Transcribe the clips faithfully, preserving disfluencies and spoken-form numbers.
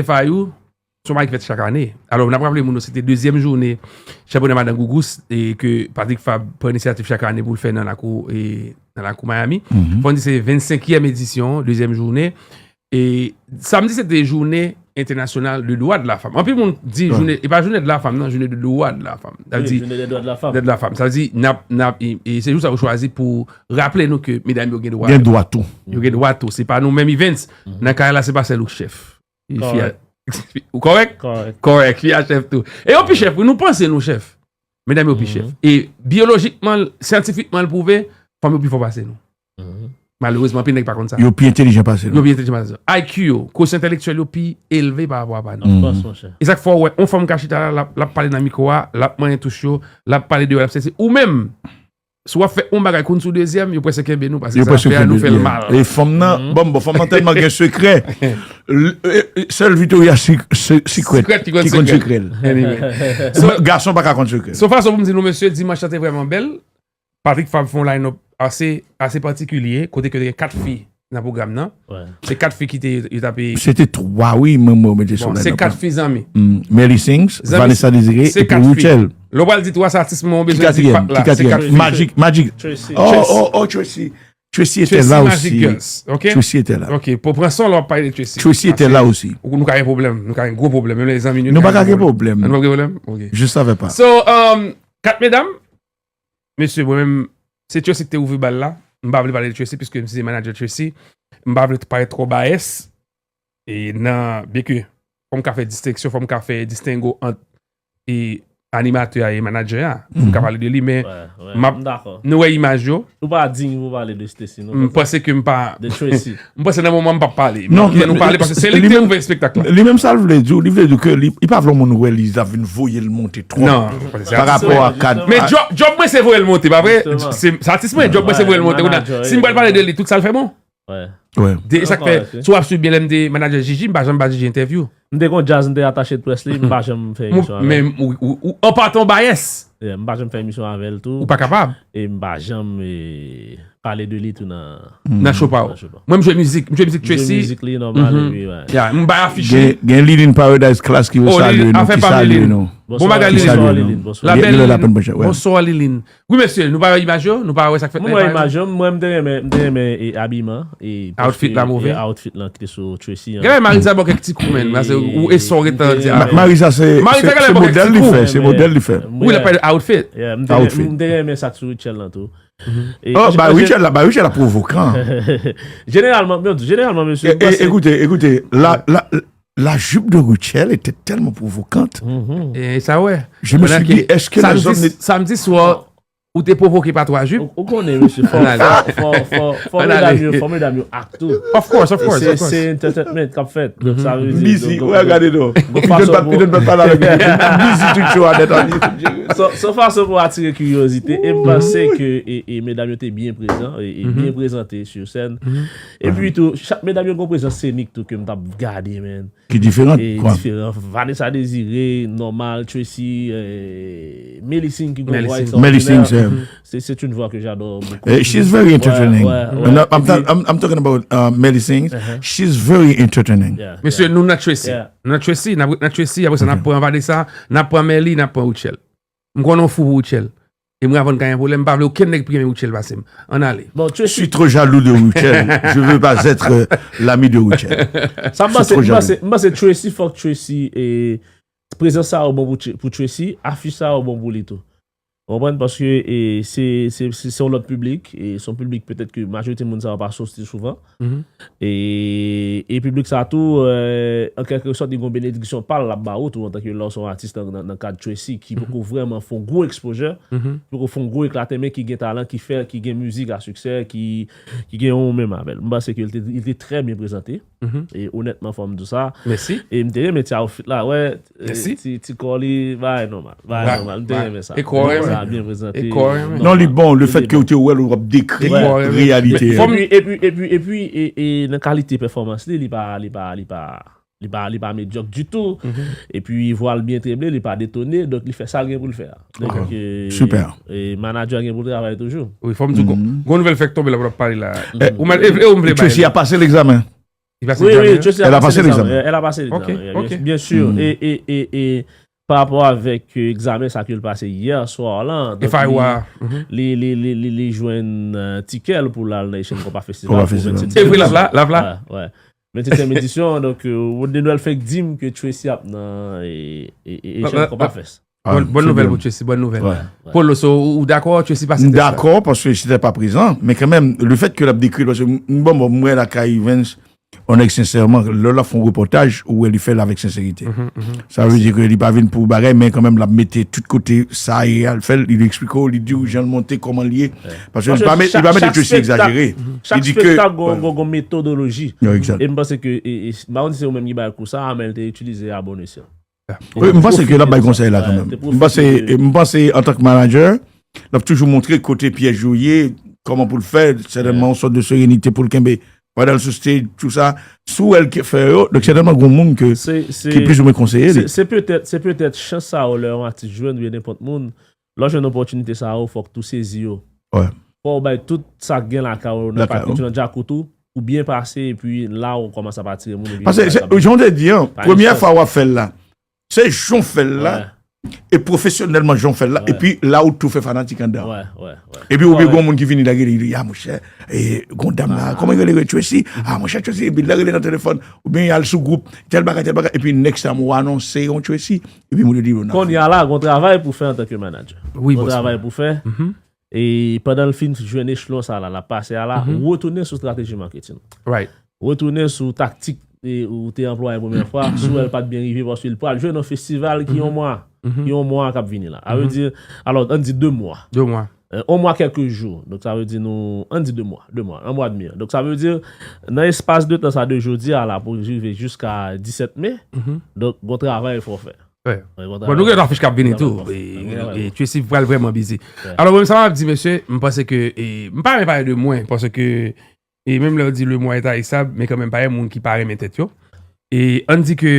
F I U, se yon bagay ki fèt chak ane. Alò, n ap raple moun yo, se te dezyèm jounen chanpyona Madan Gougous e ke Patrick Fabre pran inisyativ chak ane pou l fè nan lakou, e, nan lakou Miami. Fò n di se vennsenkyèm edisyon, dezyèm jounen. E samdi, se te jounen entènasyonal de dwa de la fanm. Anpil moun di jounen, e pa jounen de la fanm, non, jounen de dwa de la fanm. Sa vle di, jounen de dwa de la fanm. De la fanm. Sa vle di, n ap, n ap, e, e se jou sa yo chwazi pou raple nou ke medam yo gen dwa. Gen dwa tou. Yo gen dwa tou. Se pa nou menm events. Nan kay la, se pa sèl ou k chèf. E fi a, ou kòrèk? Kòrèk. Kòrèk, fi a chèf tou. E yo pi chèf, wi, nou panse nou chèf. Medam yo pi chèf. E byolojikman, syantifikman, l pwouve, fanm yo pi fò pase nou. Malerezman, anpil nèg pa konn sa. Yo pi entelijan pase nou. Yo pi entelijan pase nou. I Q yo, kosyan entèlektyèl yo pi elve pa rapò a pa nou. Of course, monchè. E sa k fè w wè, yon fanm ka chita la, l ap, l ap pale nan mikwo a, l ap manyen touch yo, l ap pale de yo, l ap sèse. Ou menm, si w ap fè yon bagay konn sou dezyèm, yo prèske kenbe nou, paske sa fè a nou fè l mal. E fanm nan, bon, bon, fanm nan tèlman gen sekrè. L- e- e- Sèl Victoria Secret ki konn sekrè l. Gason pa ka konn sekrè. So far, so pou m di nou, mesye, dimanch lan te vrèman bèl. Patrick Fabre fè yon line-up ase, ase patikilye, kote ke te gen kat fi nan pwogram nan. Se kat fi ki te, yo t ape. Se te twa, wi, mwen, mwen mete sou line-up. Se kat fi, zanmi. Melly Sings, Vanessa Désiré, epi Rutshelle. Lè w pral di twa, se atis mwen, ou bezwen di pat la. Ki katriyèm? Magic, Magic. Tracy. Oh, oh, oh, Tracy. Tracy était là aussi. Tracy était là. Ok, pou pran son, lè w ap pale de Tracy. Tracy était là aussi. Ou nou ka gen pwoblèm, nou ka gen gwo pwoblèm. Menm lè zanmi nou, nou pa ka gen pwoblèm. Nou pa gen pwoblèm? Ok. Je savais pas. So, um, kat medam, mesye, mwen menm, se Tracy ki te ouvri bal la. M pa vle pale de Tracy, piske m se manager Tracy. M pa vle parèt twò bias. E nan, byenke, fò m ka fè distenksyon, fò m ka fè distengo ant e animatè a e manager a. Fò m ka pale de li, men m ap, nou wè imaj yo. Ou pa diy pou pale de Stacy, non. M panse ke m pa, de Tracy. M panse nan moman m p ap pale. Non, men nou pale paske se li ki te ouvè espektak la. Li menm sa l vle di w, li vle di w ke li, li pa vle yon moun wè li, sa vin voye l monte twòp. Non, pa rapò a kad. Men djòb, djòb mwen se voye l monte, pa vre? Se, se atis mwen, djòb mwen se voye l monte. Kounye a, si m pral pale de li, tout sa l fè bon. Wi. De, e sa k fè, si w ap swiv byen, lè m te manager Gigi, m pa janm ba Gigi entèvyou. M te gon djaz, m te atache de près li, m pa janm fè emisyon avè l. Men ou, ou, ou, an patan w bias. Yeah, m pa janm fè emisyon avè l tou. Ou pa kapab. E m pa janm, e, pale de li tou nan, nan show pa w. Nan show pa w. Mwen, m jwe mizik, m jwe mizik Tracy. M jwe mizik li, nòmal, epi, wi. Yeah, m bay afich li. Gen, gen Liline Paradise Class ki vle salye nou, ki salye nou. Bon bagay, Liline. Bonswa, Liline. Bonswa. Li la, li la, la peine, monchè, wi. Bonswa, Liline. Wi, mesye, nou pa wè imaj yo? Nou pa wè sa k fèt nan imaj yo? Mwen wè imaj yo, mwen, m te renmen, m te renmen, e, abiman, e outfit la move. E outfit lan ki te sou Tracy an. Gade Marisa ba w kèk ti kou, menn, paske ou e sa w gentan di a. Marisa se, se modèl li fè, se modèl li fè. Wi, l ap pale de outfit. Yeah, m te, m te renmen sa k sou Rutshelle lan tou. Oh, ba Rutshelle la, ba Rutshelle la pwovokan. Jeneralman, jeneralman, mesye, e, e, ekoute, ekoute, la, la, la jupe de Rutshelle était tellement provocante. E sa wè. Je me suis dit, est-ce que les hommes... Samdi swa, ou te pwovoke pa twa jup. Ou, ou konnen, mesye, fò, fò, fò, fò, fò medam yo, fò medam yo act tou. Of course, of course, of course. Se, se entertainment k ap fèt. Donk, sa vle di, busy, donk, ou gade non. Gon fason pou, li pa pale avèk li. Busy tout show a nèt an li. Se, se fason pou atire kiryozite. E m panse ke, e, e medam yo te byen prezan, e, e byen prezante sou sèn. Epi tou, chak medam yo gon prezans senik tou ke m t ap gade, man. Ki diferan, kwa. Diferan. Vanessa Désiré, nòmal, Tracy, euh, Melly Sings ki gon vwa ekstraòdinè. Melly Sings, yeah. C'est, c'est une voix que j'adore beaucoup. Eh, she's very entertaining. And I- I'm, ta- I'm, I'm talking about uh, Melly Sings. She's very entertaining. Yeah, mesye, nou nan Tracy. Nou nan Tracy, n ap, nan Tracy, apre sa, n ap pran Vanessa, n ap pran Melly, n ap pran Rutshelle. M konnen w fou pou Rutshelle. E mwen, avan n ka gen pwoblèm, m pa vle okenn nèg pi renmen Rutshelle pase m. Ann ale. Bon, Tracy. Je suis trop jaloux de Rutshelle. Je veux pas être euh, l'ami de Rutshelle. Sa m panse, m panse, m panse Tracy, fòk Tracy, e, prezans sa yo bon pou Tr- pou Tracy, afich sa yo bon pou li tou. Ou konprann? Paske, e, se, se, se, se yon lòt piblik, e se yon piblik petèt ke majorite moun sa yo pa soti souvan. E, e piblik sa tou, euh, an kèlke sòt, li gon benediksyon pa l l ap ba ou tou, antanke lè w se yon atis nan, nan, nan kad Tracy ki poko vrèman fè yon gwo exposure, ki poko fè yon gwo eklate, men ki gen talan, ki fè, ki gen mizik a siksè, ki, ki gen yon menm avè l. M panse ke li te, li te trè byen prezante. E onètman, fò m di w sa. Mèsi. E m te renmen ti outfit la, wè. Mèsi. Ti, ti kò li, bagay nòmal. Bagay nòmal. M te renmen sa. E kò renmen. Sa byen prezante. E kò renmen. Non, li bon, le fait que ou te wè l, w ap dekri reyalite a. Epi, epi, epi, epi, e, e nan kalite pèfòmans li, li pa, li pa, li pa, li pa, li pa medyòk ditou. Epi vwa l byen treble, li pa detone, donk li fè sa l gen pou l fè a. Donk, e, e manager gen pou l travay toujou. Wi, fò m di w, gon nouvèl fèk tonbe la pou n ap pale la. Ou mèt, e, e, ou m vle bay. Tracy a pase legzamen. Li pase egzamen? Wi, wi, Tracy a pase l'examen. Elle a passé l'examen. Ok, ok. Bien sûr. E, e, e, e pa rapò avèk egzamen sa ke l pase yè swa la, donk li, li, li, li, li jwenn tikè l pou l al nan Asian Compas Festival pou vennsèt. Se vre, l ap la, l ap la. Vennsètyèm edisyon, donk Rodney Noël fenk di m ke Tracy ap nan Asian Compas Fest. Bòn nouvèl pou Tracy, bòn nouvèl. Polo, so ou dakò Tracy pase tès la? M dakò, paske si te pa prezan, men kanmenm, lefètke l ap dekri l, paske m, bon, bon, m wè lakay Evens, on nèg sensèman, lè l ap fè yon repòtaj, ou wè li fè l avèk senserite. Sa vle di ke li pa vin pou bagay, men kanmenm l ap mete tout kote sa ye a, l fè l, li eksplike w, li di w jan l monte, kòman l ye. Paske li pa mete Tracy egzajere. Chak spektak gon metodoloji. E m panse ke, e m pa konn si se ou menm ki bay kou sa a, men l te itilize a bon esyan. Wi, m panse ke l ap bay konsèy la kanmenm. M panse, m panse antank manager, l ap toujou montre kote pyèj yo ye, kòman pou l fè, sètènman yon sòt de serenite pou l kenbe pandan l sou stage, tou sa, sou wè l ki fè yo, donk sètènman gon moun ke, ki plizoumwen konseye li. Se petèt, se petèt chans sa yo lè yon atis jwenn oubyen nenpòt moun, lè w jwenn opòtinite sa yo, fòk tou sezi yo. Fò w bay tout sa k gen lakay ou nan pakèt ou, nan djakout ou, ou byen pase, epi la ou kòmanse ap atire moun, ou byen. Paske, jan w te di an, premyè fwa w ap fè l la, se jan w fè l la, e pwofesyonèlman jan w fè l la, epi la ou tou fè fanatik anndan. Epi ou byen gon moun ki vini lage li, li di, a monchè, e, gon dam la, kòman l rele, Tracy? A monchè, Tracy, epi l rele nan telefòn, oubyen y al sou gwoup, tèl bagay, tèl bagay, epi next time ou anonse yon Tracy, epi moun yo di yo nan. Kounye a la, gon travay pou fè antanke manager. Gon travay pou fè. E pandan l fin jwenn echelon sa la, l ap pase a la, retounen sou strateji marketing. Retounen sou taktik ou te anplwaye premyè fwa, si w wè l pa t byen rive, paske l pral jwe nan festival ki yon mwa, ki yon mwa k ap vini la. A vle di, alò, ann di de mwa. De mwa. On mwa kèk jou. Donk, sa vle di nou, ann di de mwa, de mwa, yon mwa dmi. Donk, sa vle di, nan espas de tan sa de jodi a la, pou rive jiska disèt me, donk, gon travay fò fè. Bon, nou gen lòt afich k ap vini tou. E, e, e Tracy pral vrèman bizi. Alò, mwen, sa m ap di, mesye, m panse ke, e, m pa renmen pale de mwen, paske, e, menm lè yo di le moi est haïssable, men kanmenm, pa gen moun ki pa renmen tèt yo. E, ann di ke,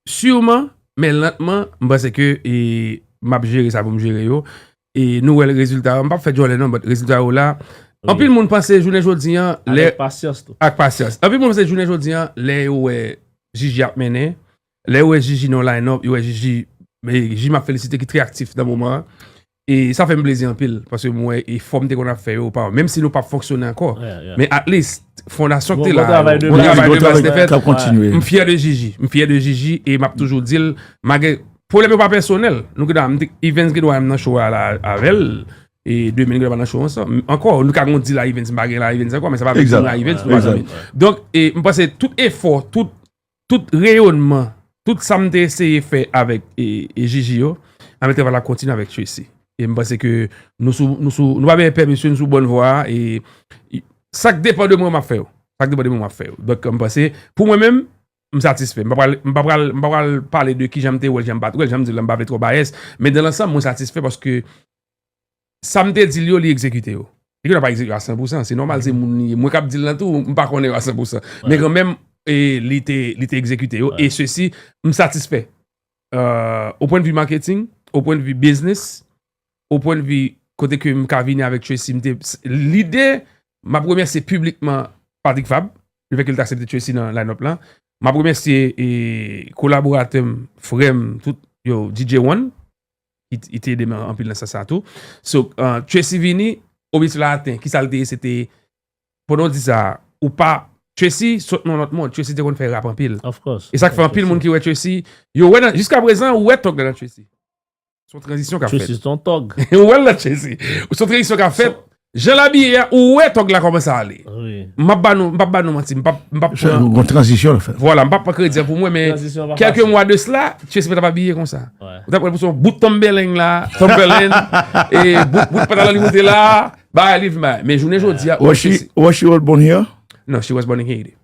siman, men lantman, m panse ke, e, m ap jere sa pou m jere yo. E, nou wè rezilta yo. M p ap fè djòlè non, but rezilta yo la. Anpil moun panse jounen jodi an, lè, ak pasyans. Anpil moun panse jounen jodi an, lè yo wè Jiji ap mennen. Lè yo wè Jiji nan line-up, yo wè Jiji, e, Jiji m ap felisite ki trè aktif nan moman an. E sa fè m plezi anpil, paske m wè efò m te konn ap fè yo pa, menm si nou p ap fonksyone ankò. Men at least, fondasyon ki te la, gon travay de baz te fèt. M fyè de Jiji, m fyè de Jiji, e m ap toujou di l, malgre pwoblèm yo pa pèsonèl, nou gen dwa, m te, Evens gen dwa nan show a la avè l, e demen nou gen dwa nan show ansanm. Ankò, nou ka gon deal a Evens, m pa gen la Evens ankò, men sa pa vle di m la Evens, nou pa zanmi. Donk, e m panse tout efò, tout tout reyonman, tout sa m te eseye fè avèk, e, e Jiji yo, a men travay la kontinye avèk Tracy. E m panse ke nou sou, nou sou, nou pa bezwen pè mesye, nou sou bòn vwa a, e, e sa k depann de mwen, m ap fè yo. Sa k depann de mwen, m ap fè yo. Donk, m panse, pou mwen menm, m satisfè. M pa pral, m pa pral, m pa pral pale de kijan m te wè l, jan m pa t wè l, jan m di l la, m pa vle twò bias, men dans l'ensemble, mwen satisfè paske sa m te di l yo, li egzekite yo. Li gen dwa pa egzekite yo a san pou san, se nòmal, se moun li ye. Mwen k ap di l lan tou, m pa konnen yo a san pou san. Men kanmenm, e, li te, li te egzekite yo. E sesi, m satisfè. Euh, au point de vue marketing, au point de vue business, au point de vue kote ke m ka vini avèk Tracy, m te, lide, m ap remèsye piblikman Patrick Fabre, le fait que l te aksepte Tracy nan line-up lan. M ap remèsye, e, kolaboratè m, frè m, tout, yo, D J One, li, li te ede m anpil nan sans sa tou. So, euh, Tracy vini, objektif la atenn. Kisa l te ye? Se te, pandan w di sa, ou pa, Tracy sot nan lòt mond. Tracy te konn fè rap anpil. E sa k fè anpil moun ki wè Tracy, yo wè nan, jiska prezan, ou wè tòg la nan Tracy. Se yon tranzisyon k ap fèt. Tracy se yon tòg. Ou wè l nan Tracy. Se yon tranzisyon k ap fèt. Jan l abiye a, ou wè tòg la kòmanse ale. M p ap ba nou, m p ap ba nou manti, m p ap, m p ap pran. Gon tranzisyon l fè. Vwala, m p ap pran kredi an pou mwen, men kèlke mwa de sila, Tracy pa t ap abiye konsa. Ou t ap wè l pou se yon bout Timberland la, Timberland, e bout, bout pantalon li moute la, bagay li vin bagay. Men jounen jodi a, ou wè Tracy. Was she, was she was born here? No, she was born in Haiti.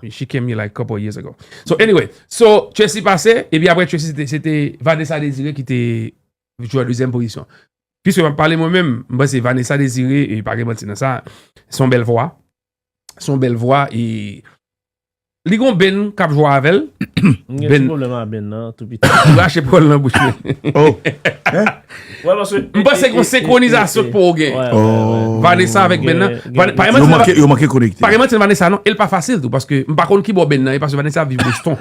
She came here like couple years ago. So anyway, so Tracy pase, epi apre Tracy se te, se te Vanessa Désiré ki te jwe an dezyèm pozisyon. Piske m ap pale mwen menm, m panse Vanessa Désiré, e pa gen manti nan sa, se yon bèl vwa. Se yon bèl vwa, e li gon band k ap jwe avè l. M gen ti pwoblèm a Ben nan tou piti. Ou rache pwòl nan bouch mwen. Oh. M panse gen yon senkronizasyon pou ou gen. Vanessa avèk Ben nan. Yo manke konekte. Pa gen manti Vanessa non, e l pa fasil tou paske m pa konn ki bò Ben nan e paske Vanessa ap viv Boston.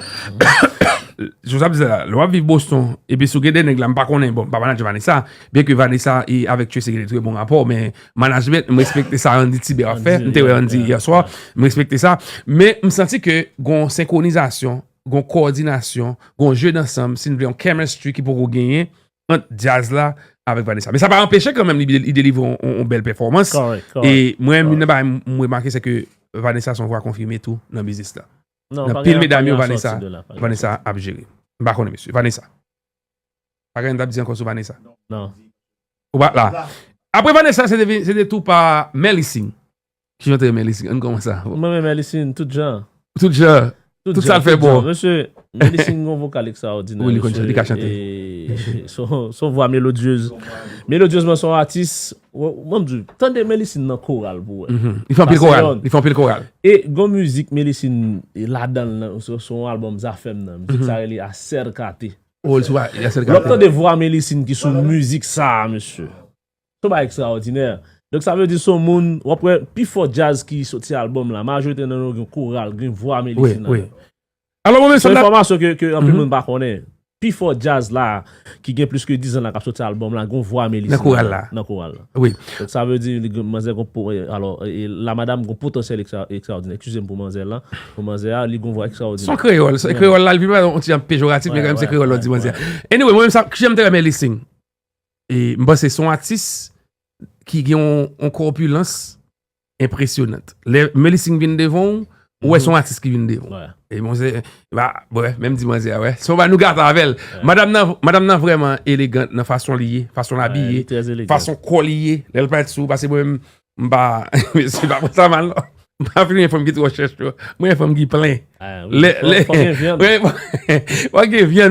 Joseph di la, lè w ap viv Boston epi si w gen de nèg la m pa konnen, bon, m pa manadjè Vanessa, byen ke Vanessa e avèk Tracy gen de trè bon rapò, men management, m respekte sa Andy Tibè ap fè, m te wè Andy yè swa, m respekte sa, men m santi ke gon senkronizasyon, gon kowòdinasyon, gon jeu d'ensemble, si n vle yon chemistry ki poko genyen ant djaz la avèk Vanessa. Men sa pa anpeche kanmenm li, li delivre yon, yon, yon bèl pèfòmans. E mwen, youn nan bagay m remake se ke Vanessa se yon vwa konfime tou nan biznis la. Nan pil medam yo Vanessa, Vanessa ap jere. M pa konnen mesye. Vanessa. Pa gen anyen m t ap di ankò sou Vanessa. Non. Ou pa la. Apre Vanessa, se te, se te tou pa Melly Singh. Ki jan te renmen Melly Singh? Ann kòmanse avè w. Mwen renmen Melly Singh tout jan. Tout jan. Tout sa l fè bon. Mesye, Melly Singh gon vokal ekstraòdinè. Wi, li konn chante, li ka chante. Se yon vwa melodyez. Melodyezman, se yon atis. Mwen m di, tande Melly Singh nan koral pou wè. Li fè anpil koral. Li fè anpil koral. E gon mizik Melly Singh ladan l nan, se yon albòm Zafèm nan. Mizik sa rele Acércate. Lè w ap tande vwa Melly Singh ki sou mizik sa a, mesye. Se yon bagay ekstraòdinè. Donk sa vle di se yon moun, w ap wè pifò djaz ki soti albòm la, majorite nan yo gen koral, gen vwa Melly Singh ladan. Alò mwen menm se yon enfòmasyon ke, ke anpil moun pa konnen. Pifò djaz la ki gen plis ke diz an la k ap soti albòm la, gen yon vwa Melly Singh nan koral la. Nan koral la. Wi. Donk sa vle di li gen manzè gon po, alò, la madanm gon potansyèl ekstra, ekstraòdinè. Eskize m pou manzè la. Pou manzè a, li gon vwa ekstraòdinè. Se yon kreyòl, se kreyòl la, li pi yon ti jan pejoratif, men kanmenm se kreyòl lòt di manzè a. Anyway, mwen menm sa, kijan m te renmen Melly Singh? E m panse se yon atis ki gen yon, yon kòpilans enpresyonant. Lè Melly Singh vin devan w, ou wè se yon atis ki vin devan w. E bon, se, ba, wè, menm di manzè a, wè. Se yon bagay nou gate avè l. Madanm nan, madanm nan vrèman elegant nan fason li ye, fason l abiye, fason kò li ye, lè l parèt sou ou, paske mwen menm, m pa, mesye, pa pran sa mal, non. M pa vle yon fanm ki twò chèch, non. Mwen yon fanm ki plen. Lè, lè, fòk gen vyann, mwen, fòk gen vyann.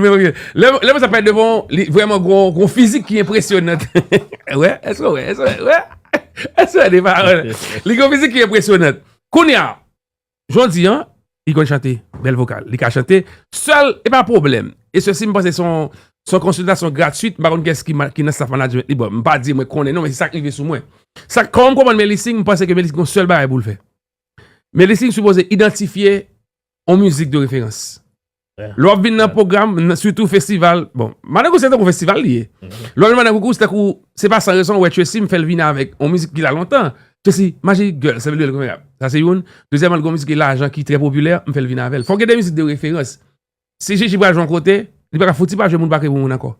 Lè, lè mwen sa parèt devan w, li vrèman gon, gon fizik ki enpresyonant. Wè, èske w wè, èske w wè, wè? Èske w wè de pawòl? Li gon fizik ki enpresyonant. Kounye a, jan w di an, li konn chante, bèl vokal. Li ka chante, sèl, e pa pwoblèm. E sesi, m panse se yon, se yon konsiltasyon gratwit, m pa konn kiyès ki, ki nan staff management li, bon, m pa di mwen konnen non, men se sa k rive sou mwen. Sa, kòman m konprann Melly Singh, m panse ke Melly Singh gon sèl bagay pou l fè. Melly Singh sipoze idantifye yon mizik de referans. Lè w ap vin nan pwogram, sitou festival, bon, Madan Goukou se tankou festival li ye. Lè w ap vin Madan Goukou, se tankou, se pa san rezon, w wè Tracy, m fè l vin avèk yon mizik ki la lontan. Tracy, Magic Girl, se li l konn rap. Sa se youn. Dezyèmman, l gon mizik ki lajan, ki trè popilè, m fè l vin avè l. Fòk gen de mizik de referans. Si Gigi pral jwe yon kote, li pa ka fouti pa jwe Moun pa kre pou moun ankò.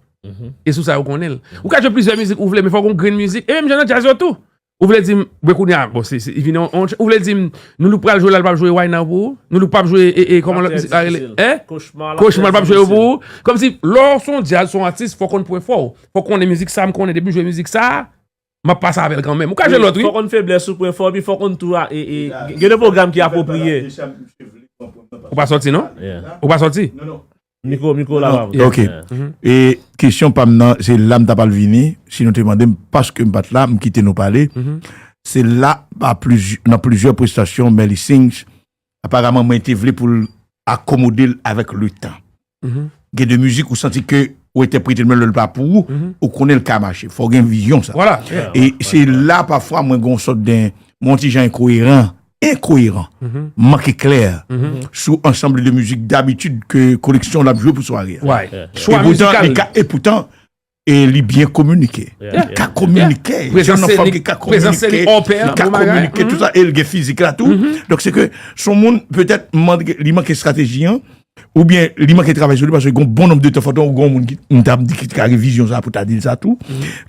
E sou sa yo konnen l. Ou ka jwe plizyè mizik ou vle, men fòk gon grenn mizik. E menm jan nan djaz yo tou. Ou vle di m, mwen kounye a, bon, se, se, vin yon, yon, ou vle di m, Nou Look pral jwe la, l p ap jwe Why Now pou ou? Nou Look p ap jwe, e, e, kòman lòt mizik la rele? Hein? Kochma l p ap jwe yo pou ou? Kòmsi, lè w se yon djaz, se yon atis, fòk konn pwen fò w. Fòk konnen mizik sa, m konnen depi m jwe mizik sa, m ap pase avè l kanmenm. Ou ka jwe lòt, wi. Fò konn feblès ou, pwen fò, epi fò konn tou a, e, e, gen de pwogram ki apwopriye. Ou pa sòti, non? Ou pa sòti? Mikwo, mikwo la pa. Ok. E kesyon pa m nan, se la m ta pral vini, si nou te mande m, paske m pa t la, m kite nou pale. Se la, pa plizy-, nan plizyè prestasyon, Melly Sings, aparaman, mwen te vle pou l akomode l avèk letan. Gen de mizik ou santi ke ou entèprete l, men lè l pa pou ou, ou konnen l ka mache. Fò w gen vizyon sa. E se la, pafwa, mwen gen yon sòt de, mwen yon ti jan enkoyeran, enkoyeran, manke klè sou ansanm de mizik dabitid ke koleksyon l ap jwe pou sware a. E poutan, li ka, e poutan, e li byen kominike. Li ka kominike. Se yon fanm ki ka kominike, li ka kominike tout sa, e li gen fizik la tou. Donk, se ke se yon moun, petèt, li manke estrateji an, oubyen li manke travay sou li, paske gon bon nonb de tan, fò w gen yon moun ki, m ta di, ki ka gen vizyon sa pou ta di l sa tou,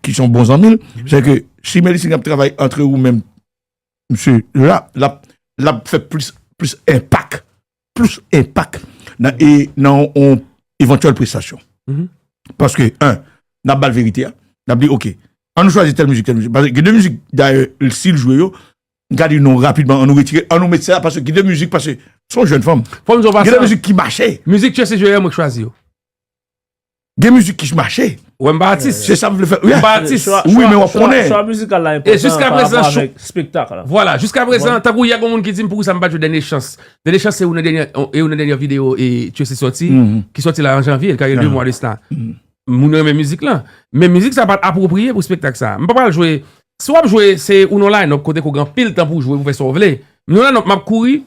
ki se yon bon zanmi l. Se ke si Melly Sings ap travay antre ou menm, misye, la, l ap, l ap fè plis, plis enpak, plis enpak nan, e, nan yon evantyèl prestasyon. Paske, en, n ap ba l verite a, n ap di, ok, ann nou chwazi tèl mizik, tèl mizik. Paske gen de mizik, dayè, si l jwe yo, m ka di nou rapidman, ann nou retire, ann nou met sa, paske gen de mizik, paske se yon jèn fanm. Gen de mizik ki mache. Mizik Tracy jwe yo, mwen k chwazi yo. Gen mizik ki mache. Wè, m pa atis. Se sa m vle fè. M pa atis. Wi, men w ap konnen. Chwa mizikal la enpòtan pa rapò avèk spektak la. Vwala, jiska prezan, tankou yè, gon moun ki di m, poukisa m pa jwe Dènye Chans? Dènye Chans, se ou nan dènye, e ou nan dènye videyo e Tchesi sòti, ki sòti la an janvye, l ka gen de mwa de sa. Moun yo renmen mizik lan. Men mizik sa pa t apwopriye pou spektak sa. M pa pral jwe, si w ap jwe, se ou nan line-up kote ke w gen anpil tan pou w jwe, pou w fè sa w vle. M nan line-up, m ap kouri,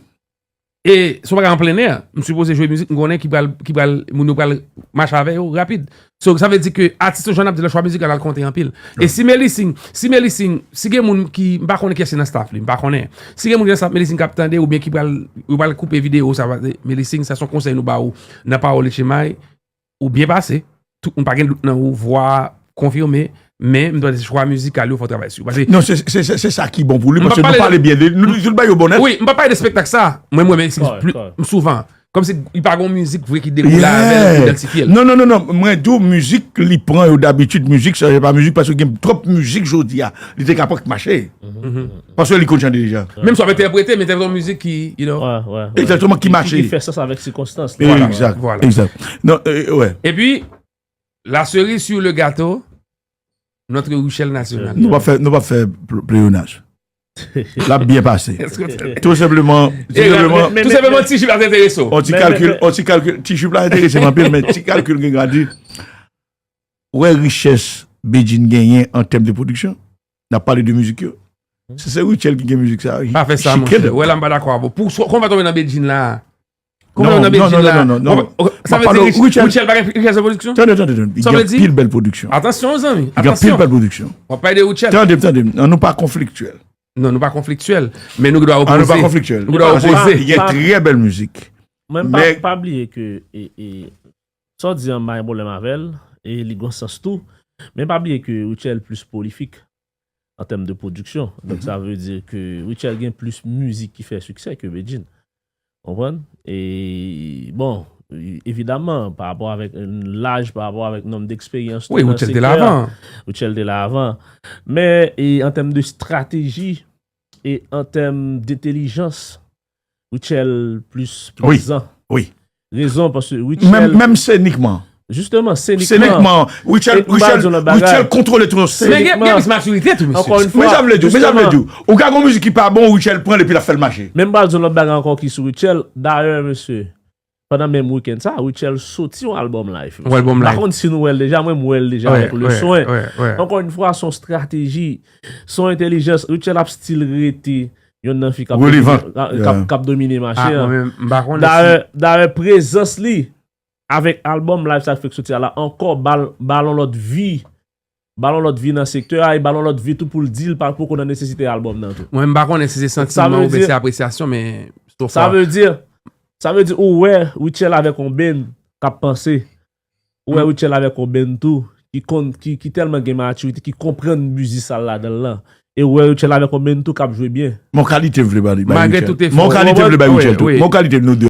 e si w pa ka an plen nè, m sipoze jwe mizik m konnen ki pral, ki pral, moun yo pral mache avè yo rapid. So, sa vle di ke atis yo, jan n ap di la, chwa mizikal al konte anpil. E si Melising, si Melising, si gen moun ki, m pa konnen kiyès ki nan staff li, m pa konnen. Si gen moun ki nan staff Melising k ap tande, oubyen ki pral, yo pral koupe videyo sa, Melising, sa se yon konsèy nou ba ou nan Pawòl Etchemay, ou byen pase. Tout moun pa gen dout nan ou, vwa konfime, men m tande se chwa mizikal yo, fò w travay sou. Paske non, se, se, se, se sa ki bon pou li, paske nou pale byen de, nou, nou bay yo bonè. Wi, m pa pale de spektak sa. Mwen, mwen, men, m souvan. Kòmsi li pa gon mizik vre ki dekoule avè l, ki idantifye l. Non, non, non, non. Mwen di w, mizik li pran yo dabitid, mizik sa, se pa mizik, paske gen twòp mizik jodi a. Li te ka pa t mache. Paske li konn chante deja. Menm si w ap entèprete, men entèprete yon mizik ki, you know. Egzakteman, ki mache. Ki fè sans avèk sikonstans li. Egzak, egzak. Non, e, wè. Epi, la cerise sur le gâteau, notre Rutshelle national. Nou pa fè, nou pa fè pl-, pleyonaj. L ap byen pase. Tou senpleman, tou senpleman, tou senpleman, ti jip la te enterese w. On ti kalkil, on ti kalkil, ti jip la enterese m anpil, men ti kalkil gen gade. Wè richès Bedjine genyen an tèm de pwodiksyon. N ap pale de mizik yo. Se, se Rutshelle ki gen mizik sa, wi. Pa fè sa, monchè. Wè la, m pa dakò avè w. Pou, kòman w tonbe nan Bedjine la? Kòman w nan Bedjine la? Non, non, non, non. Sa vle di Rutshelle pa gen richès de pwodiksyon? Tande, tande, tande. Li gen anpil bèl pwodiksyon. Atansyon, zanmi. Li gen anpil bèl pwodiksyon. W ap pale de Rutshelle. Tande, tande. An nou pa konfliktyèl. Non, nou pa konfliktyèl. Men nou gen dwa opoze. An nou pa konfliktyèl. Nou gen dwa opoze. Li gen trè bèl mizik. Men pa, pa bliye ke, e, e, sa w di an, m pa gen pwoblèm avè l, e li gon sans tou. Men pa bliye ke Rutshelle plis pwolifik an tèm de pwodiksyon. Donk, sa vle di ke Rutshelle gen plis mizik ki fè siksè ke Bedjine. Konprann? E, bon, evidaman, pa rapò avèk laj, pa rapò avèk nonb de eksperyans tou nan sektè a. Wi, Rutshelle te la avan. Rutshelle te la avan. Men, e, an tèm de estrateji, e an tèm de entèlijans, Rutshelle plis prezan. Wi, wi. Rezon, paske Rutshelle. Menm, menm senikman. Jisteman, senikman. Senikman. Rutshelle, Rutshelle, Rutshelle kontwole tou yon seri. Men gen, gen plis matirite tou, mesye. Ankò yon fwa, men sa m vle di w, men sa m vle di w. Ou ka gon mizik ki pa bon, Rutshelle pran l epi l ap fè l mache. Men m pral di w lòt bagay ankò ki sou Rutshelle. Dayè, mesye, pandan menm wikenn sa, Rutshelle soti yon albòm live. Yon albòm live. M pa konn si nou wè l deja, mwen m wè l deja avèk Le Swen. Ankò yon fwa, se yon estrateji, se yon entèlijans. Rutshelle ap still rete yonn nan fi k ap domine, k ap, k ap domine mache an. Dayè, dayè, prezans li avèk albòm live sa k fèk soti a la ankò ba l, ba l yon lòt vi. Ba l yon lòt vi nan sektè a, e ba l yon lòt vi tou pou l di l pa poko nan nesesite albòm nan tou. Mwen, m pa konnen si se santiman oubyen se apresyasyon, men so far. Sa vle di, sa vle di ou wè Rutshelle avèk yon benn k ap panse. Ou wè Rutshelle avèk yon benn tou, ki konn, ki, ki tèlman gen matirite, ki konprann biznis sa l ladan l lan. E ou wè Rutshelle avèk yon benn tou k ap jwe byen. Mon kalite m vle ba li, bay Rutshelle. Malgre tout efò. Mon kalite m vle bay Rutshelle tou. Mon kalite nou de.